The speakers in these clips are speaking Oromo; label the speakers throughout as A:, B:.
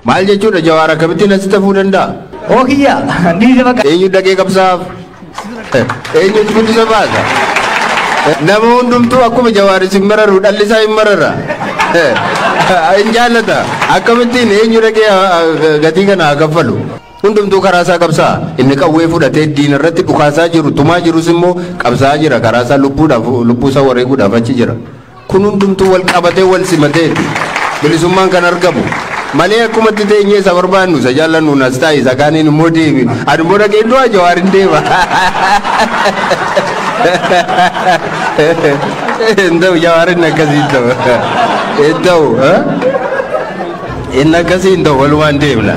A: Maal jechuudha Jawaar akkamittiin asitti hafuu danda'a?
B: Oo kiyya dhiise bakka.
A: Eenyu dhaqee qabsaa'aaf? Eenyutu guddisa baasa? Nama hundumtuu akkuma Jawaar isin mararu dhalli isaa hin marara. Hin jaallata. Akkamittiin eenyu dhaqee gatii kana haa kaffalu? Hundumtuu karaa isaa qabsaa'a. Inni qawwee fudhatee diina irratti dhukaasaa jiru tumaa jirus immoo qabsaa'aa jira karaa isaa lubbuudhaaf lubbuu isaa wareeguudhaaf achi jira. Kun hundumtuu wal qabatee wal simateeti. Bilisummaan kan argamu. Malee akkuma itti teenyee isa barbaannu isa jaallannu as taa'e isa kaaniin immoo deemi. Ani immoo dhaqee du'a Jawaar hin deema. Hin ta'u Jawaar inni akkasii hin ta'u. Hin ta'u. Inni akkasii hin ta'u walumaan deemna.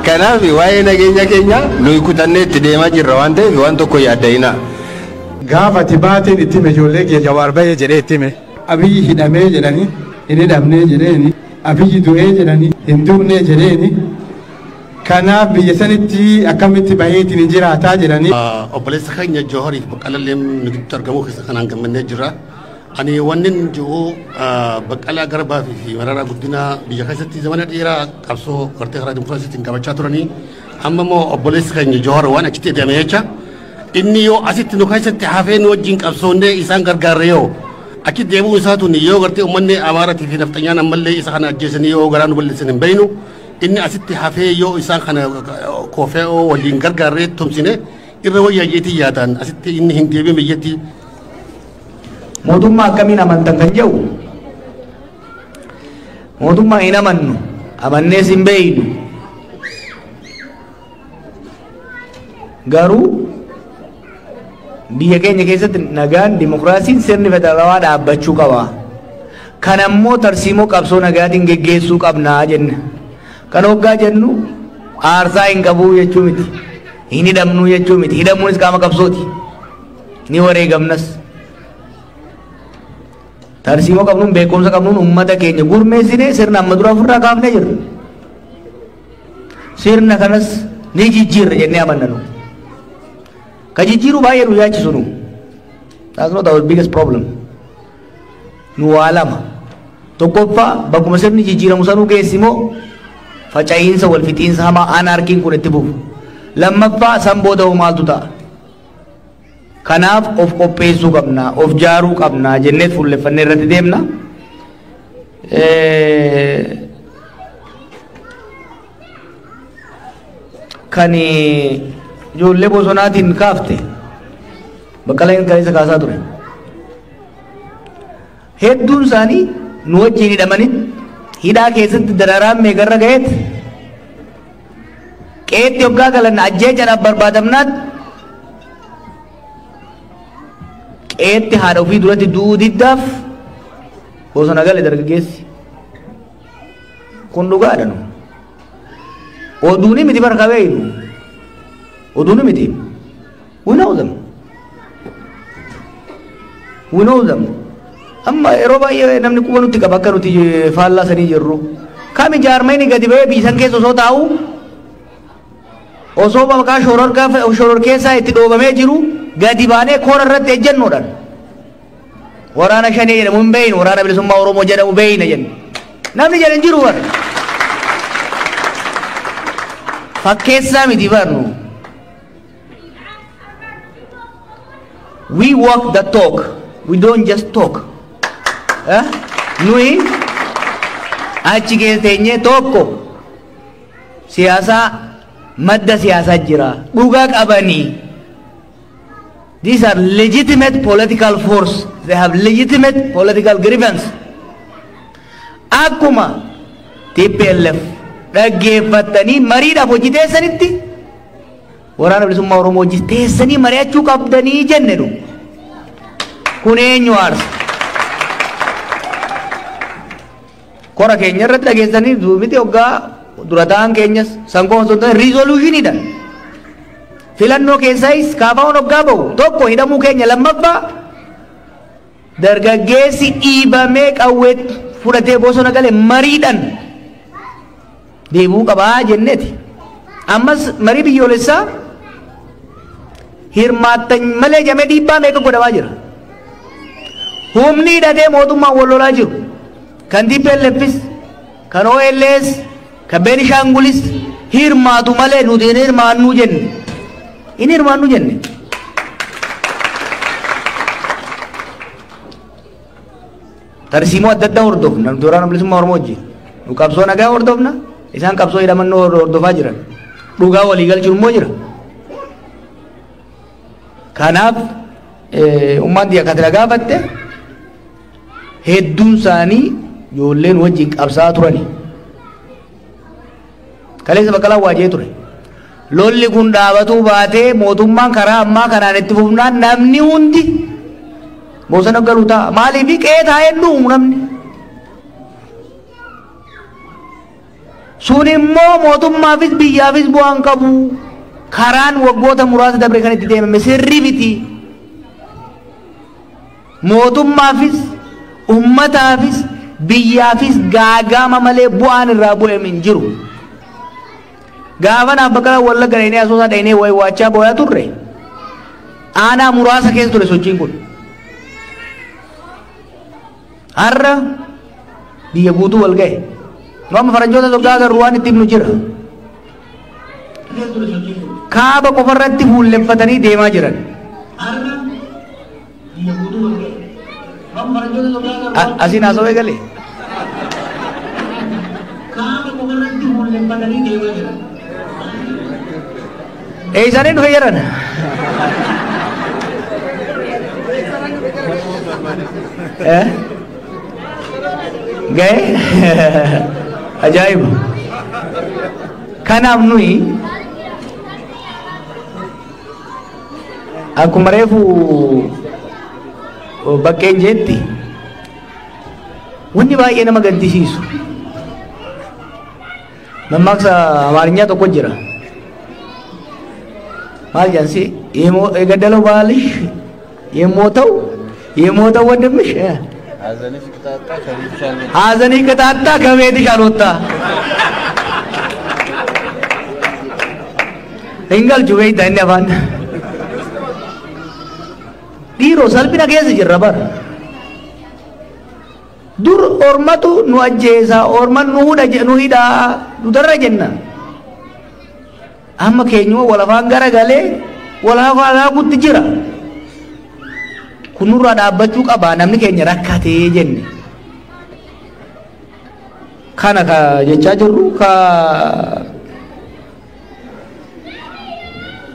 A: Kanaaf waa'ee nageenya keenya nuyi kutannee itti deemaa jirra waan ta'eef waan tokko yaadda'inaa.
C: Gaafa ati baateen itti hime ijoollee kee Jawaar bahee jedhee itti hime. Abiyyi hidhamee jedhanii hin hidhamnee jedheeni. Abiyyi du'ee jedhanii hin du'nee jedheeni. Kanaaf biyya sanitti akkamitti baheetiin hin jiraataa jedhanii.
D: Obboleessa keenya Jawahariif Baqqalallee nu gidduutti argamuu keessa kanaan gammannee jirra. Ani wanni jiru Baqqalaa Garbaa fi Mararaa Guddinaa biyya keessatti zamana dheeraa qabsoo gartee karaa dimokiraasiitiin qabachaa turanii amma immoo obboleessi keenya Jawahar waan achitti deeme jecha inni yoo asitti nu keessatti hafee nu wajjin qabsoonnee isaan gargaarre yoo achi deebi'uu isaa tun yoo gartee uummanni Amaaratii fi Nafxanyaan ammallee isa kana ajjeesanii yoo garaa nu balleessan hin beeynu inni asitti hafee yoo isaan kana koofee waliin gargaarree tumsine irra wayyaa jeetii yaadaan asitti inni hin deebiin biyyatti.
B: Mootummaa akkamiin amantan kan jedhu mootummaa hin amannu amannees hin beeynu garuu biyya keenya keessatti nagaan dimokiraasiin sirni federaalawaa dhaabbachuu qaba. Kan ammoo tarsiimoo qabsoo nagaatiin geggeessuu qabnaa jenna. Kan hoggaa jennu aarsaa hin qabuu jechuu miti. Hin hidhamnuu jechuu miti. Hidhamuunis qaama qabsooti. Ni wareegamnas. Tarsiimoo qabnuun beekumsa qabnuun uummata keenya gurmeessinee sirna amma dura ofirraa kaafnee jirra. Sirna kanas ni jijjiirra jennee amanna nu. Ka jijjiiruu baay'ee nu yaachisu nu. That's not our biggest problem. Nu waa lama. Tokkoffaa bakkuma sirni jijjiiramu sanuu keessi immoo faca'iinsa wal fixiinsa hamaa anarkiin kun itti fufu. Lammaffaa san booda hoo maaltu ta'a? Kanaaf of qopheessuu qabna, of jaaruu qabna jennee fuulleffannee irratti deemna. Kan ijoollee bosonaatiin kaafte Baqqalaan kaleessa kaasaa ture. Hedduun isaanii nu wajjin hidhamanii hidhaa keessatti dararaan meeqarra ga'eet qeetti hoggaa galan ajjeechaadhaaf barbaadamnaat qeetti haadha ofii duratti du'uu diddaaf bosona gale dargaggeessi. Kun dhugaadha nu. Oduuni miti barka beeynu. Oduuni miti. We know them. We know them. Amma yeroo baay'ee namni quba nutti qaba akka nuti faallaa sanii jirru. Kami jaarmayni gadi ba'ee biisan keessa osoo taa'u osoo maqaa shororkeessaa itti dhoobamee jiru gadi baanee koora irratti ejjennoodhaan. Waraana shanee jedhamu hin beeynu, waraana bilisummaa Oromoo jedhamu beeyna jenna. Namni jedhan jiru bara. Fakkeessaa miti barnu. We walk the talk. We don't just talk. Nuyi achi keessa teenyee tokko siyaasaa madda siyaasaa jira. Dhugaa qabanii. These are legitimate political force. They have legitimate political grievance. Akkuma TPLF dhaggeeffattanii mariidhaaf hojii teessanitti waraana bilisummaa Oromoo hojii teessanii mari'achuu qabdanii jenne nu. Kun eenyu aarsa? Kora keenya irratti dhageessanii miti hoggaa dura ta'an keenyas sangoon osoo hin taane riizoluushiniidhaan. Filannoo keessaayis kaafaa'uun hoggaa ba'u tokko hidhamuu keenya lammaffaa dargaggeessi dhiibamee qawwee fudhatee bosona gale mariidhaan deebi'uu qabaa jenneeti. Ammas marii biyyoolessaa hirmaattan malee jamee dhiibbaa meeqa godhamaa jira. Humni hidhatee mootummaan wal lolaa jiru. Kan TPLFis Kan OLS, kan Beenishaangulis hirmaatu malee nuti hin hirmaannuu jenne. Hin hirmaannuu jenne. Tarsiimoo adda addaa hordofna. Nuti Waraana Bilisummaa Oromoo wajjin. Nu qabsoo nagaa hordofna. Isaan qabsoo hidhamannoo hordofaa jiran. Dhugaa walii galchuun immoo jira. Kanaaf ummaan xiyya kan gaafatte hedduun isaanii ijoolleen wajjin qabsaa'aa turani. Kaleessa Baqqalaa waajee ture. Lolli kun dhaabatuu baatee mootummaan karaa ammaa kanaan itti fufnaan namni hundi bosona galuu ta'a. Maaliif qe'ee taa'ee dhumu namni? Sun immoo mootummaafis biyyaafis bu'aan qabu. Karaan waggoota muraasa dabre kan itti deemame sirrii miti. Mootummaafis ummataafis biyyaafis gaagama malee bu'aan irraa bu'e hin jiru. Gaafa naaf Baqqalaa Wallagga dhaynee Asoosaa dhaynee waywaachaa booyaa turre aanaa muraasa keessa ture sochiin kun. Har'a biyya guutuu wal ga'e. Nu amma faranjoota soggaa agarru waan itti himnu jira. Kaaba qofarratti fuulleffatanii deemaa jiran. Asiin haasawee galee. Eessanii dhufe jedhan. Ga'e ajaa'iba. Kanaaf nuyi akkuma reefu bakkeen jeetti wanni baay'ee nama gaddisiisu. Mammaaksa Amaarinyaa tokko jira. Maal jedhansi የገደለው ባልሽ የሞተው የሞተው ወንድምሽ ሐዘንሽ ቅጣጣ ከቤትሽ አልወጣ hin galchu beektaa inni afaan dhiiroo salphina keessa jirra bara dur ormatu nu ajjeesa orman nu hudha nu hidhaa nu darra jenna amma keenyuma wal afaan garagalee wal afaan haakutti jira kun nurraa dhaabbachuu qaba namni keenya rakkatee jenne kana ka jechaa jirru ka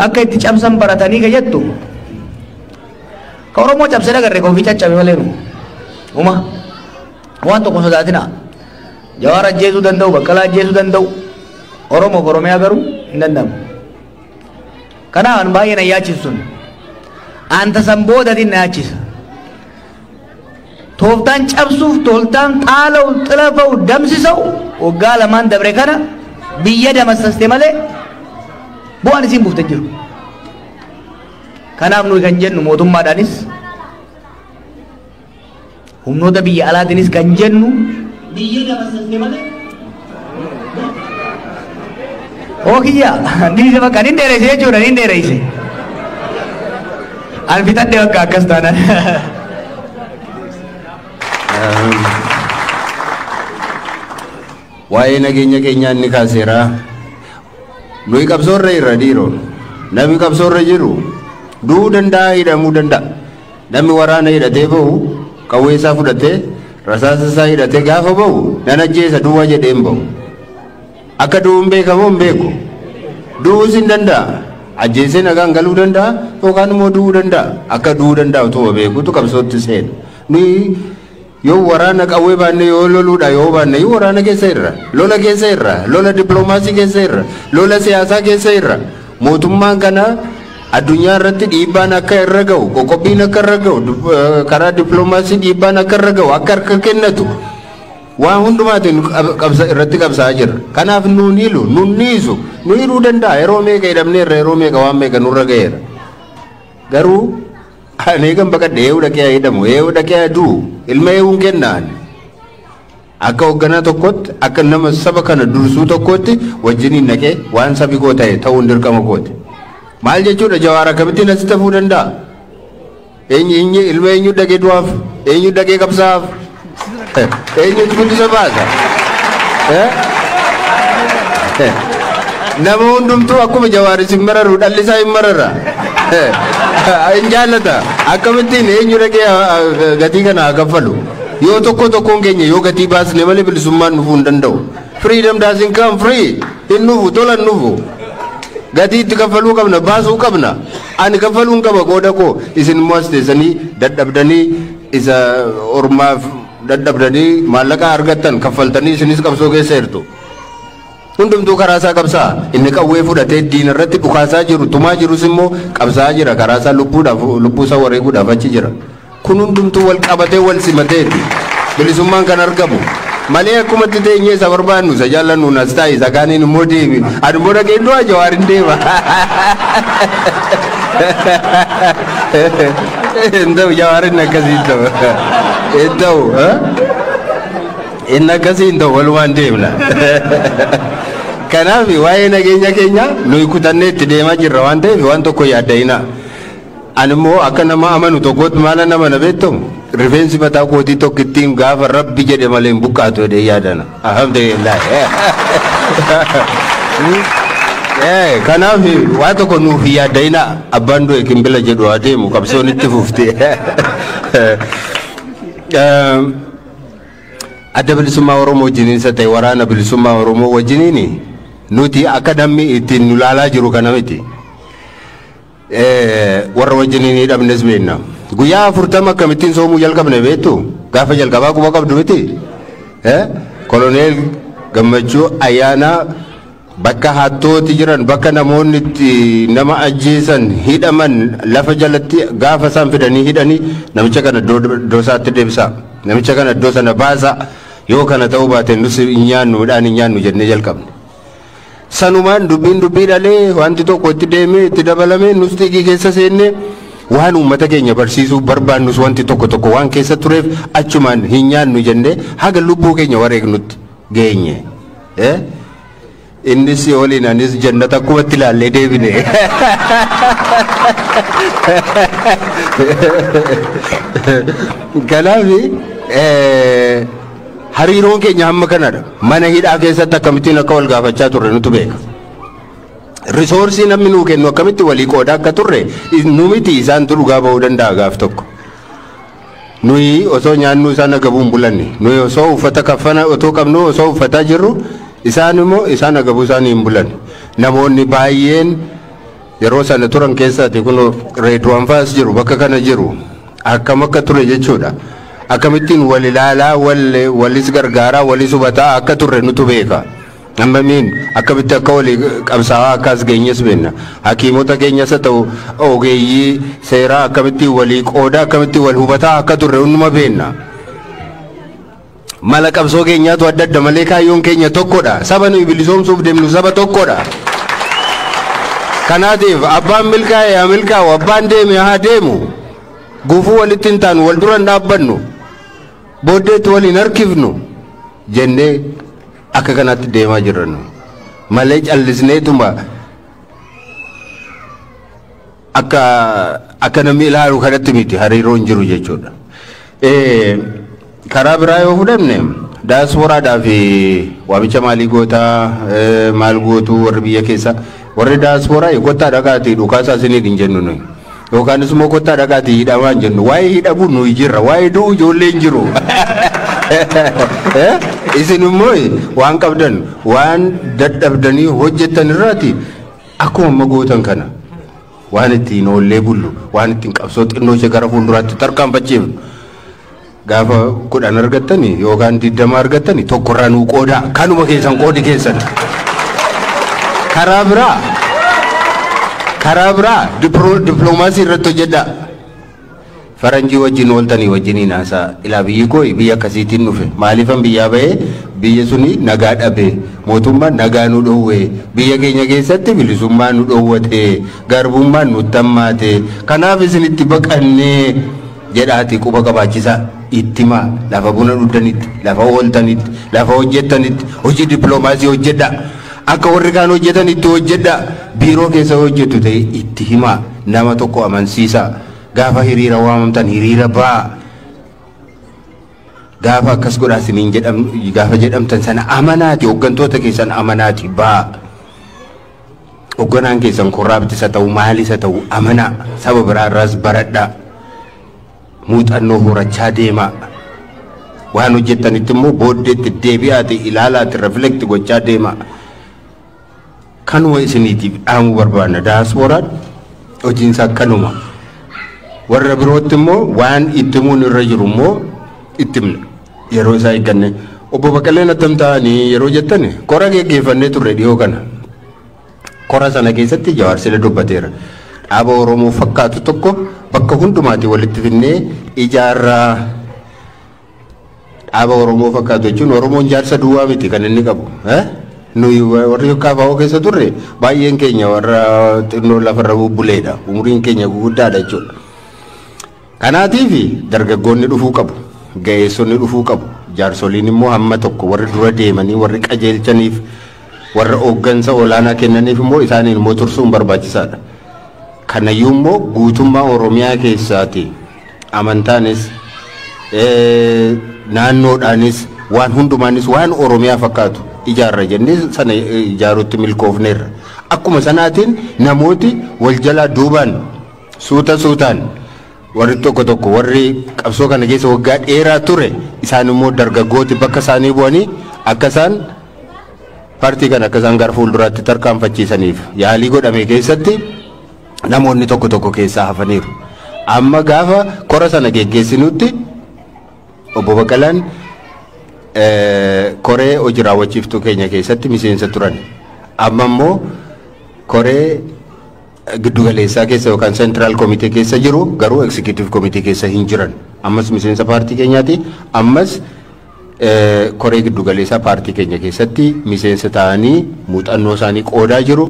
B: akka itti cabsan baratanii ka jettu ka Oromoo cabsee agarre ka ofii caccabe malee nu uma waan tokko sodaatina. Jawaar ajjeesuu danda'u, Baqqalaa ajjeesuu danda'u, Oromoo Oromiyaa garuu hin danda'amu. Kanaaf an baay'ee na yaachisu sun anta san boodatiin na yaachisa. Tooftaan cabsuuf tooftaan xaala'u xilafa'u damsisa'u waggaa lamaan dabre kana biyya damassaste malee bu'aan isiin buufte jiru. Kanaaf nuyi kan jennu mootummaadhaanis humnoota biyya alaatiinis kan jennu biyya damassaste malee Ookiyya dhiise bakka nin dheereyse jechuudha nin dheereyse. An fixadhe bakka akkas taanaan.
A: Waa'ee nageenya keenyaa inni kaaseera. Nuyi qabsoorra irra dhiiroon. Namni qabsoorra jiru du'uu danda'a hidhamuu danda'a. Namni waraana hidhatee bahu qawwee isaa fudhatee rasaasa isaa hidhatee gaafa bahu nan ajjeesa duwwaa jedhee hin bahu. Akka du'uun beekamoo hin beeku. Du'uus hin danda'a. Ajjeesee nagaan galuu danda'a yookaan immoo du'uu danda'a. Akka du'uu danda'a utuma beekutu qabsootti seena. Nuyi yoo waraana qawwee baanne yoo loluudha yoo baanne yoo waraana keessa irra lola keessa irra lola dippiloomaasii keessa irra lola siyaasaa keessa irra mootummaan kana addunyaa irratti dhiibbaan akka irra ga'u qoqqobbiin akka irra ga'u karaa dippiloomaasii dhiibbaan akka irra ga'u akka harka kennatu waan hundumaatiin irratti qabsaa'aa jirra. Kanaaf nuun hilu nuun dhiisu nu hidhuu danda'a yeroo meeqa hidhamneerra yeroo meeqa waan meeqa nurra ga'eera. Garuu ani eegan baqadhe eewu dhaqee hidhamu eewu dhaqee du'u ilma eewuun kennaan akka hoogganaa tokkotti akka nama saba kana dursuu tokkotti wajjiniin naqee waan sabi koo ta'e ta'uun dirqama kooti. Maal jechuudha Jawaar akkamittiin asitti hafuu danda'a? Eenyu ilma eenyu dhaqee du'aaf eenyu dhaqee qabsaa'aaf eenyutu guddisa baasa? Nama hundumtuu akkuma Jawaaris hin mararu, dhalli isaa hin marara. Hin jaallata. Akkamittiin eenyu dhaqee gatii kana haa kaffalu? Yoo tokko tokkoon keenya yoo gatii baasne malee bilisummaan dhufuu hin danda'u. Freedom doesn't come free. Hin dhufu, tola hin dhufu. Gatii itti kaffaluu qabna, baasuu qabna. Ani kaffaluun qaba qooda koo. Isin immoo as teessanii dadhabdanii, isa ormaaf dadhabdanii maallaqa argattan kaffaltanii isinis qabsoo keessa jirtu. Hundumtuu karaa isaa qabsaa. Inni qawwee fudhatee diina irratti dhukaasaa jiru, tumaa jirus immoo qabsaa jira. Karaa isaa lubbuudhaaf, lubbuu isaa wareeguudhaaf achi jira. Kun hundumtuu wal qabatee wal simateeti bilisummaan kan argamu. Malee akkumatti teenyee isa barbaannu, isa jaallannu as taa'e, isa kaaniin immoo deemi. Ani immoo dhaqee du'a, Jawaar hin deema. Hin ta'u, Jawaarin akkasii hin ta'u. Hin ta'u. Inni akkasii hin ta'u, walumaan deemna. Kanaaf waa'ee nageenya keenya nuyi kutannee itti deemaa jirra waan ta'eef waan tokko yaadda'ina. Ani immoo akka nama amanu tokkotti maala nama na beektamu, rifeensi mataa kootii tokkittiin gaafa Rabbi jedhe malee hin buqqaatu jedhee yaadana. Alhamdulillah. Kanaaf waan tokko nuuf hin yaadda'ina, abbaan du'e kimbila jedhu haa deemu, qabsoon itti fufti. Adda Bilisummaa Oromoo wajjiniin isa ta'e Waraana Bilisummaa Oromoo wajjiniin nuti akka namni ittiin nu laalaa jiru kana miti. Warra wajjiniin hidhamnes beekna. Guyyaa 40 akkamittiin soomuu jalqabne beektu? Gaafa jalqabaa quba qabdu miti? Koloneel Gammachuu Ayyaanaa bakka hattooti jiran, bakka namoonni itti nama ajjeesan hidhaman, lafa jalatti gaafa isaan fidanii hidhanii, namicha kana iddoo isaatti deebisaa. Namicha kana iddoo sana baasaa. Yoo kana ta'uu baate nus hin nyaannu, midhaan hin nyaannu jennee jalqabne. Sanumaan dubbiin dubbii dhalee, wanti tokko itti deemee itti dabalamee, nus xiiqii keessa seennee, waan uummata keenya barsiisuu barbaannus wanti tokko tokko waan keessa tureef achumaan hin nyaannu jennee haga lubbuu keenya wareegnutti geenye. Innis waliin anis jannata akkumatti ilaallee deebine. Kanaaf hariiroon keenya hamma kanadha. Mana hidhaa keessatti akkamittiin akka wal gaafachaa turre nutu beeka. Risoorsii namni nuu kennu akkamitti walii qooda akka turre nu miti isaantu dhugaa ba'uu danda'a gaaf tokko. Nuyi osoo nyaannu isaan agabuu hin bulanne. Nuyi osoo uffata kaffana otoo qabnu, osoo uffataa jirru, isaan immoo isaan agabuu isaanii hin bulanne. Namoonni baay'een yeroo sana turan keessaati kun Reedwaan fa'as jiru, bakka kana jiru, akkam akka ture jechuudha. Akkamittiin wal ilaalaa, walis gargaaraa, walis hubataa akka turre nutu beeka. Ammamiin akkamitti akka walii qabsaa'aa akkas geenyes beekna. Hakiimota keenyas haa ta'u ogeeyyii seeraa akkamittiin walii qoodaa, akkamittiin wal hubataa akka turre hunduma beekna. Mala qabsoo keenyaatu adda adda malee kaayyoon keenya tokkodha. Saba nuyi bilisoomsuuf deemnu saba tokkodha. Kanaatiif abbaan milkaa'e haa milkaa'u, abbaan deeme haa deemu. Gufuu walitti hin taanu, wal dura hin dhaabbannu. Booddeetti waliin harkifnu jennee akka kanatti deemaa jirra nu. Malee callisneetuma akka namni ilaalu kanatti miti hariiroon jiru jechuudha. Karaa biraa yoo fudhanne, daasporaadhaa fi waamicha maalii gootaa, maal gootuu warri biyya keessa, warri daasporaa kottaa dhaqaatii dhukaasaa isiniin hin jennu nuyi. Yookaanis immoo kottaa dhaqaatii hidhamaa hin jennu. Waa'ee hidhamuu nuyi jirra, waa'ee du'u ijoollee hin jiru. Isin immoo waan qabdan, waan dadhabdanii hojjettan irraati akkuma amma gootan kana waan ittiin oollee bullu, waan ittiin qabsoo xinnoo ishee gara fuulduraatti tarkaanfachiifnu. Gaafa 10 argattani yookaan 20 argattani tokkorraa nuu qoodaa, kanuma keessan qoodi keessan. Karaa biraa dippiloomaasii irratti hojjedhaa. Faranjii wajjin ooltanii wajjiniin haasaa. Ilaa, biyyi koo biyya akkasiitiin dhufe. Maaliifan biyyaa bahee? Biyya suni nagaa dhabe. Mootummaan nagaa nu dhoowwe. Biyya keenya keessatti bilisummaa nu dhoowwate. Garbummaan nutti hammaate. Kanaaf isinitti baqannee jedhaati quba qabaachisaa. Ittimaa lafa buna dhugdanitti, lafa ooltanitti, lafa hojjettanitti hojii dippiloomaasii hojjedhaa. Akka warri kaan hojjetanitti hojjedhaa. Biiroo keessa hojjettu ta'e itti himaa. Nama tokko amansiisaa. Gaafa hiriira waamamtan hiriira ba'aa. Gaafa akkas godhaa isiniin jedham gaafa jedhamtan sana amanaati, hooggantoota keessan amanaati baa. Hoogganaan keessan corrupt isa ta'u, maalis haa ta'u, amanaa, saba biraa irraas baradhaa, muuxannoo horachaa deemaa. Waan hojjettanitti immoo booddeetti deebi'aati ilaalaati reflect gochaa deemaa. Kanuma isiniitiif dhaamuu barbaanna. Daasporaan hojiinsaa kanuma. Warra birootti immoo waan itti himuun irra jiru immoo itti himna. Yeroo isaa eegganne. Obbo Baqqaleen attam ta'anii yeroo jettan, kora geggeeffannee turre dhiyoo kana. Kora sana keessatti Jawaar sila dubbateera. Dhaaba Oromoo fakkaatu tokko bakka hundumaatti walitti finnee ijaarraa. Dhaaba Oromoo fakkaatu jechuun Oromoon jaarsa duwwaa miti kan inni qabu. Nuyi warri KFO keessa turre baay'een keenya warra xinnoo lafarra bubbuleedha. Umuriin keenya guguddaadha jechuudha. Kanaatiif dargaggoonni dhufuu qabu. Ga'eessonni dhufuu qabu. Jaarsoliin immoo hamma tokko warri dura deemanii warri qajeelchaniif, warra hooggansa olaanaa kennaniif immoo isaaniin immoo tursuun barbaachisaadha. Kanayyuu immoo guutummaa Oromiyaa keessaati amantaanis, naannoodhaanis, waan hundumaanis waan Oromiyaa fakkaatu ijaarra jennee sana ijaaruutti milkoofneerra. Akkuma sanaatiin namooti wal jalaa duubaan suuta suutaan warri tokko tokko, warri qabsoo kana keessa waggaa dheeraa ture, isaan immoo dargaggooti bakka isaanii bu'anii akka isaan paartii kana akka isaan gara fuulduraatti tarkaanfachiisaniif yaalii godhame keessatti namoonni tokko tokko keessaa hafaniiru. Amma gaafa kora sana geggeessinutti obbo Baqqalaan koree hojii raawwachiiftuu keenya keessatti miseensa turan. Amma immoo koree giddugaleessaa keessa yookaan central committee keessa jiru, garuu executive committee keessa hin jiran. Ammas miseensa paartii keenyaati. Ammas koree giddugaleessaa paartii keenya keessatti miseensa ta'anii muuxannoo isaanii qoodaa jiru.